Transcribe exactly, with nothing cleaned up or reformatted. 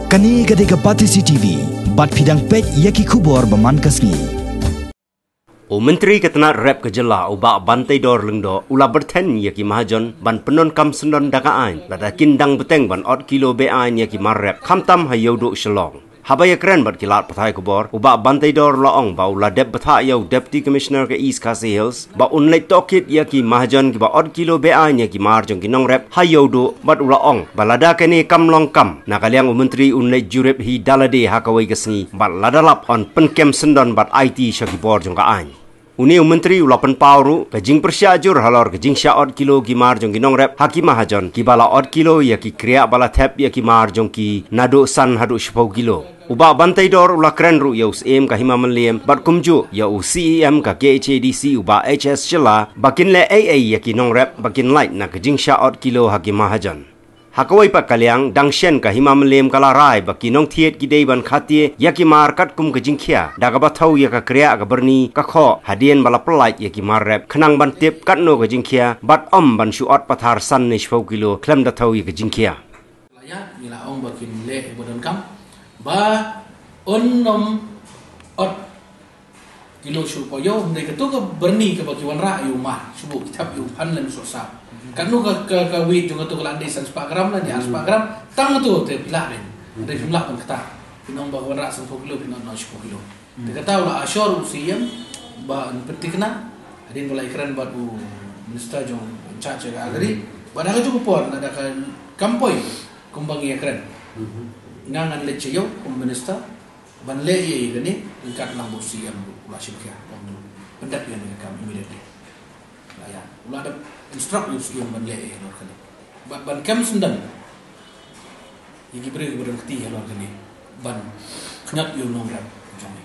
Kane ka dei ka Batesi T V, bad phi dang peit ïa ki khubor ba man ka sngi. U Myntri ka tnat rep ka jylla u Bah Banteidor Lyngdoh u la byrthen ïa ki mahajon ban pyndonkam syndon da ka aiñ, lada kin dang bteng ban ot kilo be-aiñ ïa ki mar rep, khamtam ha Ïewduh Shillong. Haba ïakren bad ki lad pathai khubor, u Bah Banteidor la ong ba u la dep bthah ïa u Deputy Commissioner ka East Khasi Hills ba un leit tohkit ïa ki mahajon kiba ot kilo be-aiñ ïa ki mar jong ki nongrep ha Ïewduh, bad u la ong ba lada kane kam long kam, na ka liang u Myntri un leit jurip hi da lade ha kawei ka sngi, bad lada lap yn pynkem syndon bad aiti sha ki bor jong ka aiñ. Une u Myntri u la pynpaw ruh ka jingpyrshah jur halor ka jingshah ot kilo ki mar jong ki nongrep ha ki mahajon kiba la ot kilo ïa ki kriah ba la thep ïa ki mar jong ki naduh san haduh shiphew kilo. U Bah Banteidor u la kren ruh ïa u Syiem ka Hima Mylliem bad kumjuh ïa u C E M ka K H A D C u Bah H S Shylla ba kin leh ei ei ïa ki nongrep ba kin lait na ka jingshah ot kilo ha ki mahajon. Ha kawei pat ka liang, dang shen ka Hima Mylliem ka la rai ba ki nongthied ki dei ban khatii ïa ki mar katkum ka jingkhia da kaba thew ïa ka kriah ka byrni ka khoh hadien ba la pyllait ïa ki mar rep, khnang ban tip katno ka jingkhia bad ym ban shu ot pathar san ne shiphew kilo khlem da thew ïa ka jingkhia. La ïa ngi la ong ba kin leh ba donkam ba un ym ot kilo shu paw ïa u, hynrei kato ka byrni kaba ki wanrah ïa u mar, shu buh ki thep ïa u phan lem soh sa. Katno ka, ka, ka weight jong kato ka la dei san spah gram la, dei ar spah gram, tang kato te phi lah rin. Hynrei phim lah ban kata. Phin ong ba ka wanrah sanphew kilo, phin ong noh shiphew kilo. Te kata u la assure u Syiem ba yn pynthikna, hadien ba la ïakren bad u minister jong in charge ka agri, bad ha kajuh ka por lada ka kam poi kumba ngi ïakren, nga ngan leit sha ïew kum minister, ban leh ïa kane, ryngkat lang bad u Syiem u la shim khia, ban pyndep ïa kane ka kam immediately. La ïa, u la dep instruct ïa u Syiem ban leh ïa halor kane. Bad ban kem syndon ïa ki briew kiba don kti halor kane, ban kñap ïa u nongrep jong ngi.